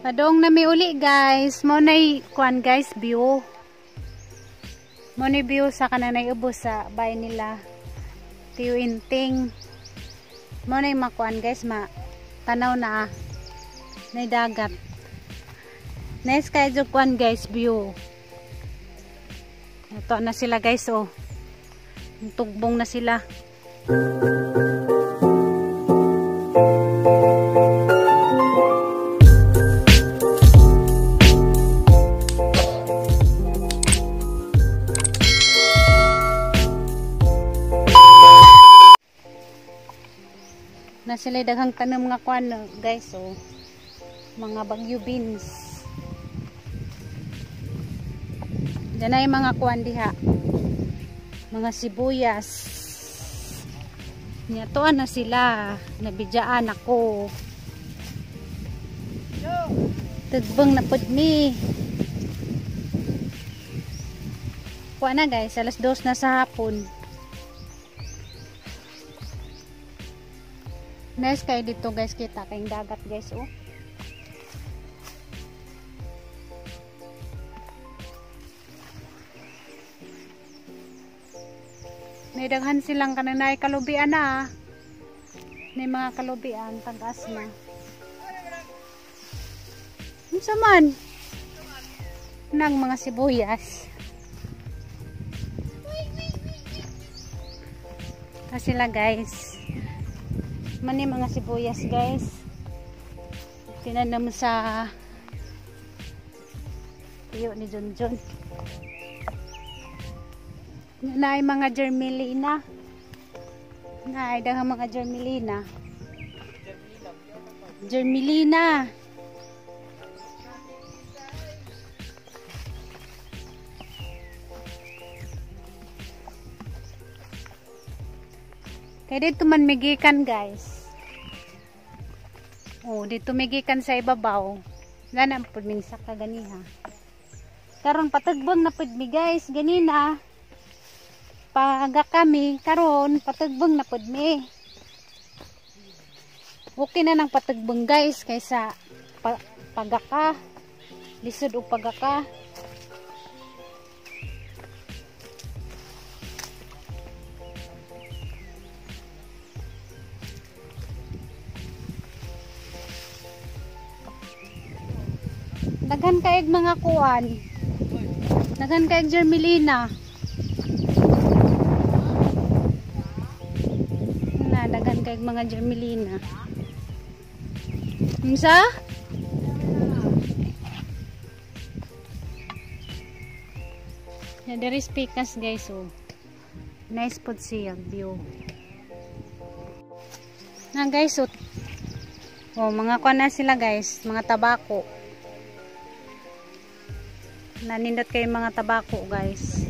Padong na mi uli guys. Mo nay kuan guys view. Mo ni view sa kananay ubos sa bahay nila. Tiyo Inting. Mo nay makuan guys ma tanaw na nay dagat. Nice kay jud kuan guys view. Ito na sila guys oh. Tugbong na sila. Na sila daghang tanom nga kuan guys oh. Mga bagyo beans. Diyan ay mga kuan diha. Mga sibuyas. Niatuan na sila. Nabidyaan ako. Tugbong na pud mi. Kuan na guys, 2:00 na sa hapon. Nice kayo dito guys, kita kayong dagat guys oh. May daghan silang kananay kalubian na. May mga kalubian tagas na. Unsa man? Nang mga sibuyas. Ta sila guys. Mani mga sibuyas guys. Tinanam sa tiyo ni Junjun. Naay mga germelina. Naay daghang mga germelina. Germelina. Kaya dito man migikan guys. Oh, dito migikan sa ibabaw. Gana pud ming saka ganiha. Karon patagbong na pud mi guys ganina. Paga kami karon patagbong na pud mi. Okay na nang patagbong guys kaysa pagaka. Lisod og pagaka. Daghan kaayg mga kuan. Daghan kaayg germelina. Na daghan kaayg mga germelina. Unsa? Na diri pikas guys oh. Nice pod siya view. Na guys oh. Oh, mga kuan na sila guys, mga tabako. Nanindot kayo mga tabako guys.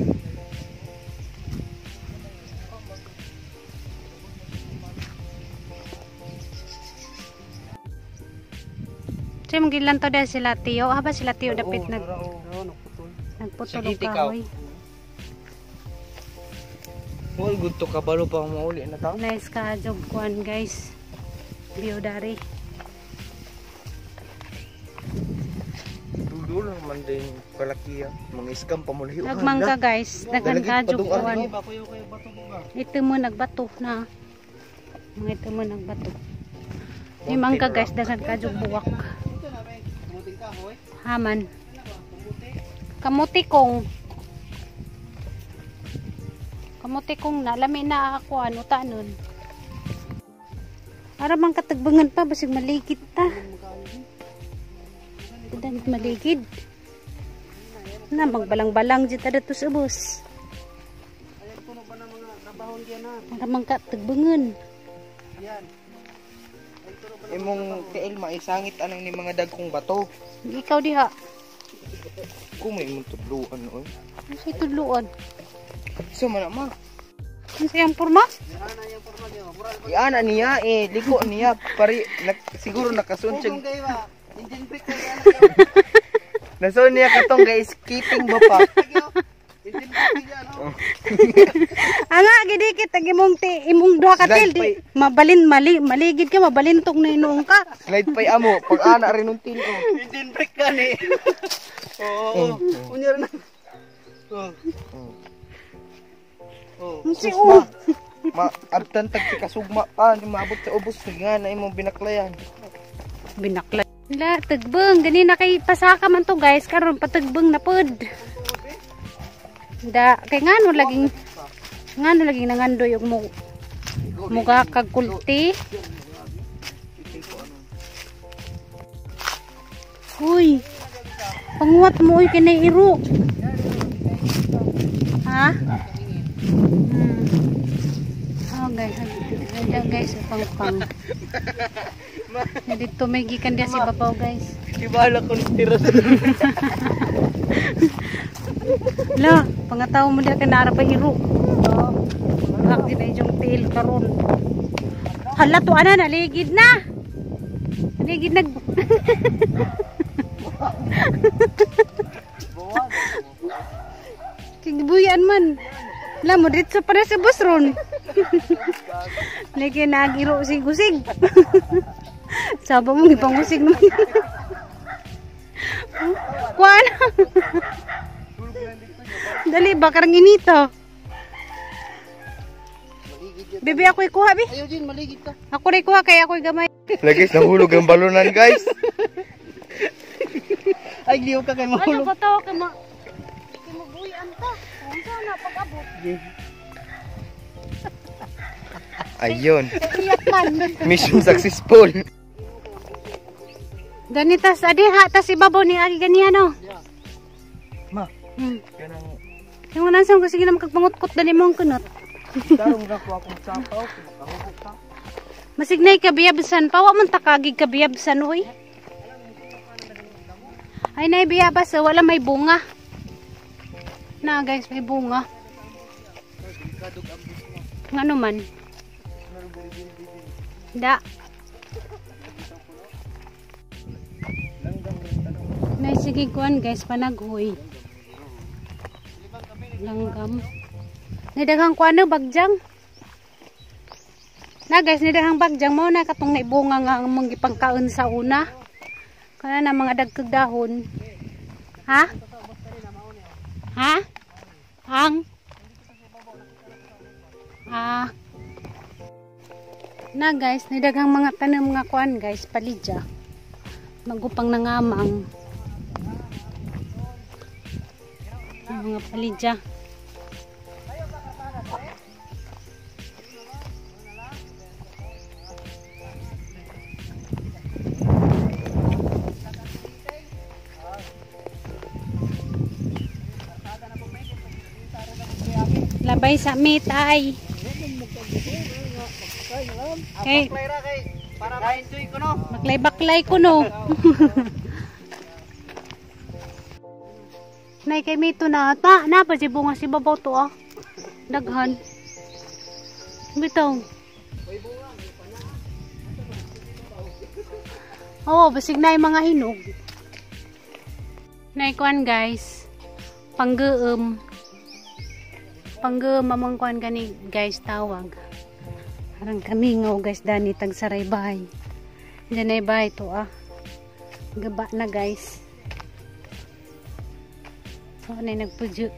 So yung gilan to dahil sila Tiyo. Haba sila Tiyo dapit nagputol og kahoy. Well, good to kabalo pa mauli na tao. Nice ka job kuan guys. View dari. Dulo man din kalakiya mga scam pamunhi. Nagmangga guys, daghan ka jud kuan. Ito mo nagbato na. Mga ito mo nagbato. Ni mangga guys, daghan ka jud buwak. Haman. Kamuti kong. Kamuti kong na lami na ako ano ta nun. Ara man katagbangan pa basig maligid ta. Dan maligid. Na magbalang-balang jud ta dito sa ubos. Ara man katagbangan. Imong tiil maisangit anang ni mga dagkong bato. Ikaw diha. Kung may imong tudluan oy. Unsay tudluan? Sa man ma. Unsay ang porma? Iana niya eh liko niya pari siguro nakasun siya. Nasun niya katong guys skipping ba pa? Anga gidikit ang imong ti imong duha ka til di mabalin mali maligid ka mabalintog na inuong ka. Slide pay amo pag ana rin ng til oh. Engine brake ka ni. Oo. Unya na. Oh. Oh. Si oh. Ma abtan tag ti kasugma pa di maabot sa ubos nga na imong binaklayan. Binaklay. La tagbeng gani na kay pasaka man to guys karon patagbeng na pod. Da kay ngano laging nangandoy og mo muga kag kulti. Uy. Panguwat mo uy kinay iro. Ha? Oh guys, ada guys pang-pang. Dito may gikan diya si babaw guys. Ibala ko tira sa La, pangataw mo diya kay naara pa iro. Lak din ay yung tail karon. Hala to ana naligid na. Naligid nag. Kigbuyan man. La mo dito pa na sa bus ron. Lagi nagiro si gusig. Saba mo gipangusig naman. Kuan. Dali ba karang inito. Bebe ako ikuha bi. Ayo Jin, maligid ka. Ako rin ikuha kay ako'y gamay. Lagi nahulog ang balunan guys. Ay liw ka kay mahulog. Ano ba to kay ma kay mabuyan ta. Unsa na pag-abot? Ayun. Iyak man. Mission successful. Ganitas adi ha tas ibabaw ni agi ganiya no. Ma. Kanang Yung nansang ko sige na makagpangutkot dali mo ang kunot. tarong ra ko akong sapaw makahubog ka. Masignay kabiyabsan pa wa man takagig kabiyabsan oy. Ay nay biyabas wala may bunga. Na guys may bunga. Ngano man? Da. Nay sige kuan guys panaghoy. Langgam. Nidaghang kuan no bagjang. Na guys nidaghang bagjang mao na katong naibunga nga among gipangkaon sa una. Kana na mga dagkag dahon. Ha? Ha? Ang ah. Na guys, nidaghang mga tanom nga kuan guys, palidya. Magupang nangamang. Ang mga palidya. Labay sa mitay. Okay. Para ma-enjoy ko no. Baklay-baklay ko no. Nay kay mito na ata. Na pa si bunga si babaw to ah. Daghan. Bitaw. Oo, basig na yung mga hinog. Nay kuan guys. Panggeem. Panggeem amang kuan gani guys tawag. Arang kami ngaw guys dani tag saray bahay. Diyan ay bahay to ah. Gaba na guys. So ano yung nagpudyo.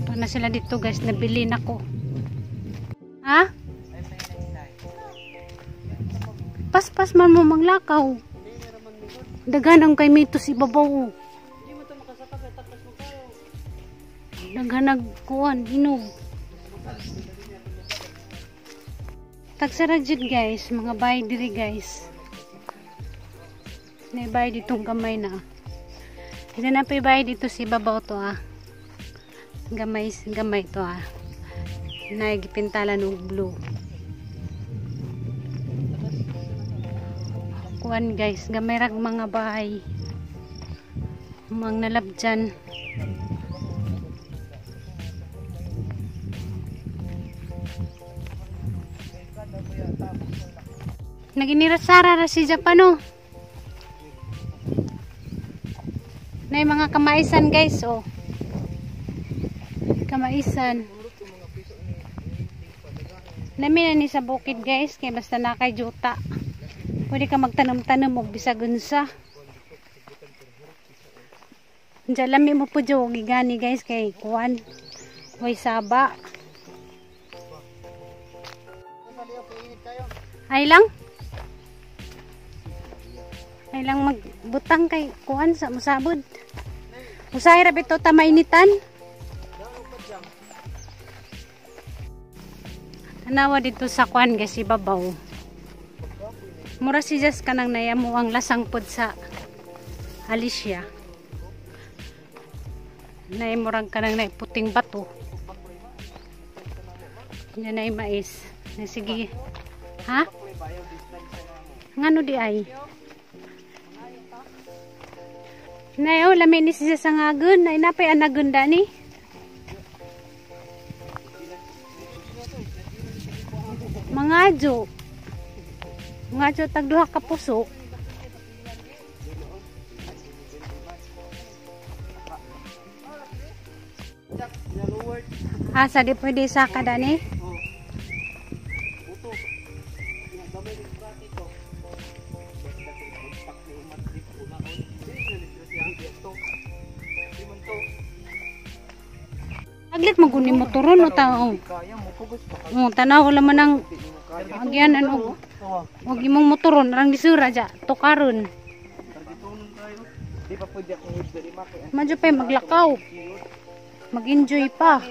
Pa na sila dito guys, nabili na ko. Ha? Paspas man mo manglakaw. Daghan ang kay mito si babaw. Daghan nagkuan hinog. Tagsara jud guys, mga bahay diri guys. May bahay ditong gamay na. Hindi na pa bahay dito si babaw to ah. Gamay, gamay to ah. Naigipintalan og blue. Kuan guys, gamay rag mga bahay. Mang nalabjan. Naginirasara ra si Japano. Na yung mga kamaisan, guys, oh. Kamaisan. Namin na ni sa bukid, guys, kay basta na kay juta. Pwede ka magtanom-tanom og bisag unsa. Diyan lami mo po jo gigani, guys, kay kuan. Way saba. Ay lang. Ay lang magbutang kay kuan sa musabod. Usahay ra bitaw ta mainitan. Tanawa dito sa kuan, guys, ibabaw. Mura si Jess kanang nayamo ang lasang pod sa Alicia. Nay murag kanang nay puting bato. Yan ay mais. Na sige. Ha? Ngano di ay? Nay oh, lami ni siya sa ngagon. Nay napay anagon dani. Mangadyo. Mangadyo tag duha ka puso. Asa di pwede saka dani? Aglit maguni motoron o tao. Oh, tanaw wala man ang agyanan og og imong motoron rang disura ja tukaron. Di pa pwede akong diri ma kay Madyo pa maglakaw. Mag-enjoy pa.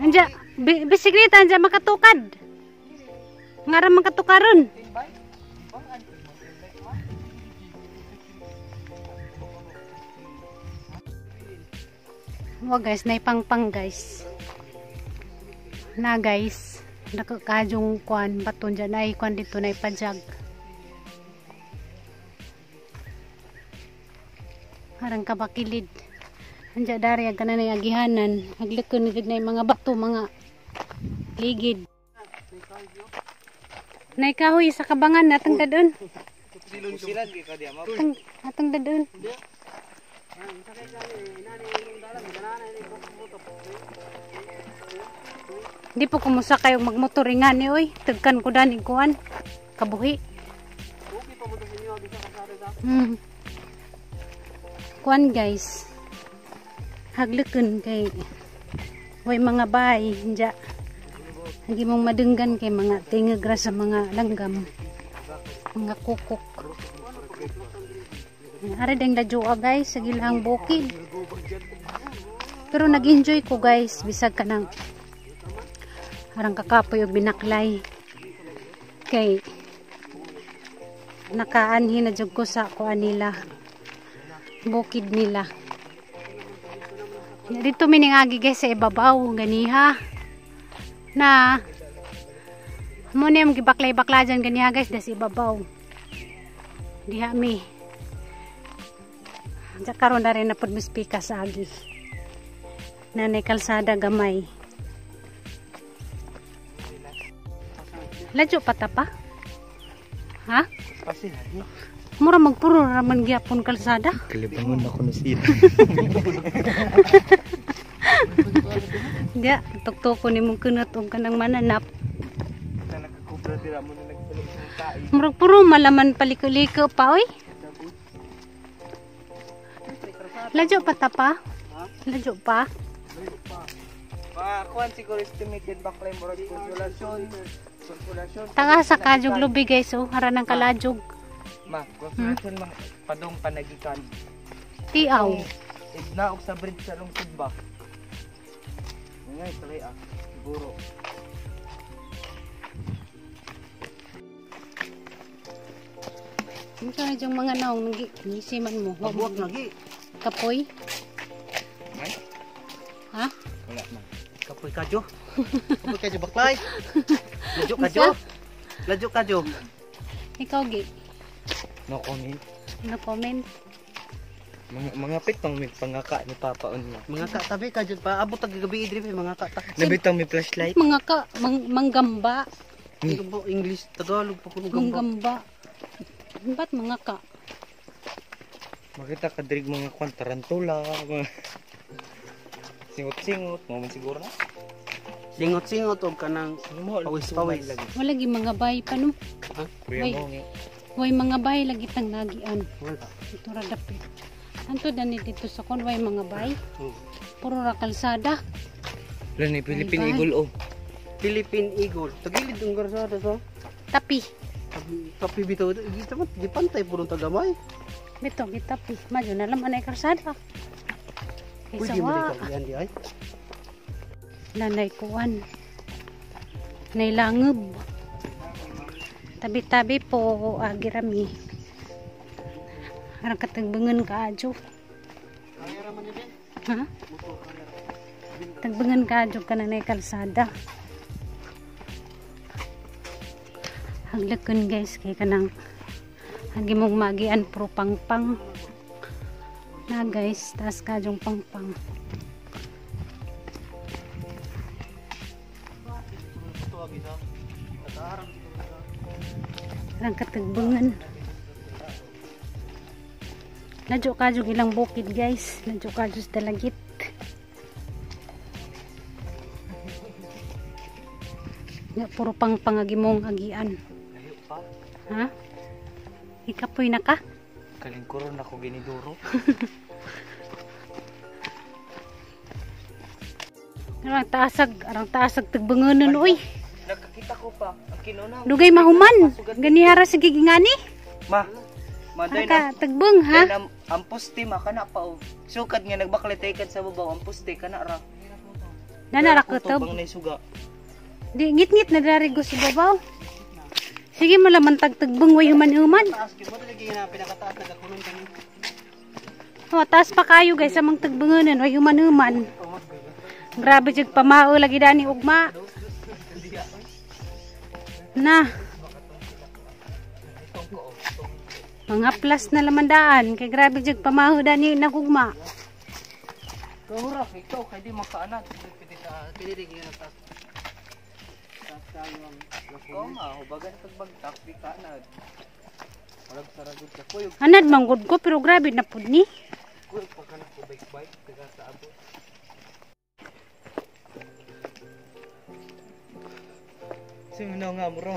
Anja, bisikleta anja makatukad. Ngara makatukaron. Wa guys, naipangpang guys. Na guys, nakakajong kuan baton dyan ay kuan dito na ipajag. Harang kabakilid. Anja dari ang kanan ay agihanan. Aglikon gid na mga bato, mga ligid. Naikahoy sa kabangan atang dadon. Atang dadon. Di po kumusa kayo magmotoringan ni oy. Tagkan ko dani kuan. Kabuhi. Kuan guys. Haglukon kay way mga bahay dya. Hagi mong madunggan kay mga tingag ra sa mga langgam. Mga kukok. Ari ding ladyoa guys sa gilang bukid. Pero nag-enjoy ko guys bisag kanang arang kakapoy og binaklay. Kay nakaanhi na jud ko sa kuan nila. Bukid nila. Dito miningagi guys sa ibabaw ganiha. Na mo ni ang gibaklay-bakla dyan ganiha guys das ibabaw. Diha mi. Diya karon na rin na pud mispika sa agi. Nanay kalsada gamay. Ladyo pa ta pa? Ha? Mura magpuro raman gyapon kalsada. Kalibangon ako na siya. Diya, tuktuko ni mong kunot og kanang mananap. Murag puro malaman paliko-liko pa oy. Ladyo pa ta pa? Ladyo pa? Kuan siguro estimated baklay murag konsolasyon. Konsolasyon. Taga sa kajog lubi guys oh, hara ng kalajog. Ma, konsolasyon ma padong panagikan. Tiaw. Ignaog sa bridge sa lungsod ba? Ngay talay ah, siguro. Ito na yung mga naong nagisiman mo. Mabuwag lagi. Kapoy? May? Ha? Wala man. Kapoy kadyo. Kapoy kadyo baklay. Ladyo kadyo. Ladyo kadyo. Ikaw gi. No comment. No comment. Mga pitong may pangaka ni Papa unya. Mga ka tabi ka dyan pa abot tag gabi idri mga ka ta. Nabitang may flashlight. Mga ka manggamba. English Tagalog pa kuno gamba. Manggamba. Ba't mga ka? Makita ka diri mga kwan tarantula, mga singot-singot, mo man siguro na. Singot-singot og kanang pawis-pawis. Wala gi mga bay pa no. Kuya Way. mo ni. Way mga bay lagi tang nagian. Wala. Ito ra dapit. Anto dani dito sa kon way mga bay. Oh. Puro ra kalsada. Wala ni Philippine Bye-bye. Eagle oh. Philippine Eagle. Tagilid ang karsada sa. Tapi. Tapi bitaw dito man di pantay purong tagamay. Bito gitapi. Madyo na lang anay kalsada. Kaysa Pwede mo wa. di kalian di ay. Nanay kuan. Nailangob. Tabi-tabi po agirami. Arang katagbangan ka adyo. Ha? Tagbangan ka adyo ka na kalsada. Haglakon guys kay kanang agi mong magian pro pangpang. Na guys, taas ka adyong pangpang. Arang katagbangan. Ladyo kadyo ilang bukid guys. Ladyo kadyo sa dalagit. Nga puro pang pangagimong agian. Layo pa. Ha? Ikapoy na ka? Kalingkuron ako giniduro. Arang taasag tagbanganon oy. Nakakita ko pa ang kinuna. Dugay mahuman. Ganihara sa gigingani. Ma. Ma Arang day ka tagbang ha? na ang poste ma kana pa oh. Sukad nga nagbaklit kad sa babaw ang poste kana ra. Nana ra kutob. Bang nay suga. Di ngit-ngit na dari go sa babaw. Sige mo laman tagtagbang way human-human. Taas gyud mo dili na pinakataas nagakulong kami. Oh, taas pa kayo guys sa mga tagbanganan way human-human. Grabe jud pamao lagi dani ugma. Na. Mga plus na lamandaan kay grabe jud pamaho dani nagugma. Kahura ikaw kay di makaanad. Pili rin na taas. Taas tayo ang Ikaw ma hubagan pagbagtak di ka anad. Walang saragod ka kuyog. Anad manggod ko pero grabe na pud ni. Kuyog pa ka na ko bike bike taga sa abot. Sino nga mo ro?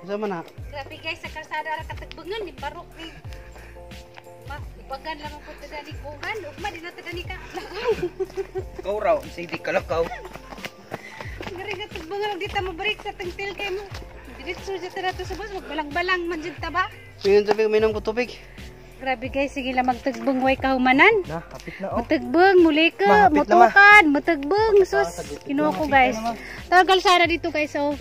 Unsa man ha? Grabe guys sa kalsada ra katagbangan ni barok ni. Bagan lamang pud ta dani kuhan ugma di na ta dani ka. Ikaw raw, sige di kalakaw. Ngari nga tagbangan og di ta mo break sa tangtil kay mo. Diretso jud ta nato sa bus magbalang-balang man jud ta ba. Mingon tubig, minom ko tubig. Grabe guys, sige lang magtagbang way kahumanan. Na, kapit na oh. Matagbang, muli ka, Mahapit na, ma. mutukan, matagbang, sus. Kinuha ko guys. Tawag kalsada dito guys, oh.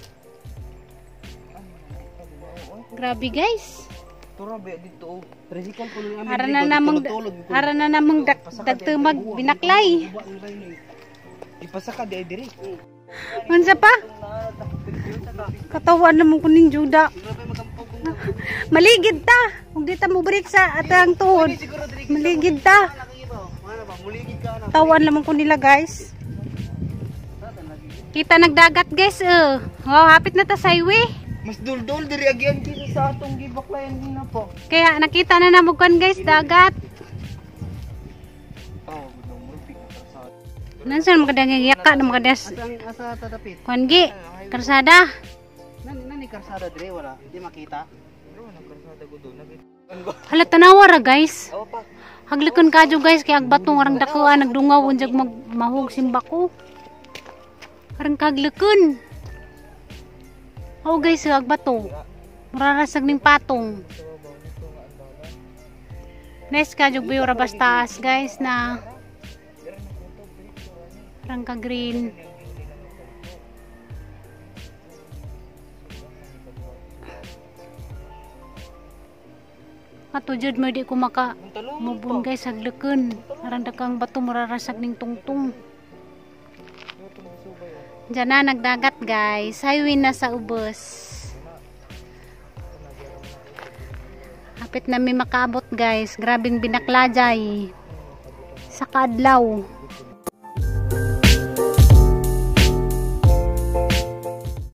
Grabe guys. Turo ba dito oh. Tricycle ko nang Ara na namang ara na namang dagtumag binaklay. Ipasa ka di ay diri. Unsa pa? Katawan naman ko ning Juda. Maligid ta. Kung di ta mo break sa atang tuhod. Maligid ta. Tawan naman ko nila guys. Kita nagdagat guys eh. Oh, hapit na ta sa highway. Mas duldul diri agyan kaysa sa atong gibaklayan din na po. Kaya nakita na namo kan guys dagat. Oh, gudong murpig na kalsada. Nansan makadang yaka na makadas. Asa tatapit? Kuan gi karsada. Nani nani karsada dire wala, hindi makita. Pero nang kalsada gudong nagit. Hala tanawa ra guys. Awa pa. Haglikon kadyo guys kay agbatong arang dakuan nagdungaw unjag mag mahog simbako. Arang kaglikon. Oh guys, agbato. Murarasag ning patong. Nice kadyo view ra basta taas guys na. Arang ka green. Ato jud mo di ko maka mubun guys hagleken. Arang dakang bato murarasag ning tungtong. Diyan na nagdagat guys. Highway na sa ubos. Hapit na mi makaabot, guys. Grabing binaklajay. Sa kaadlaw.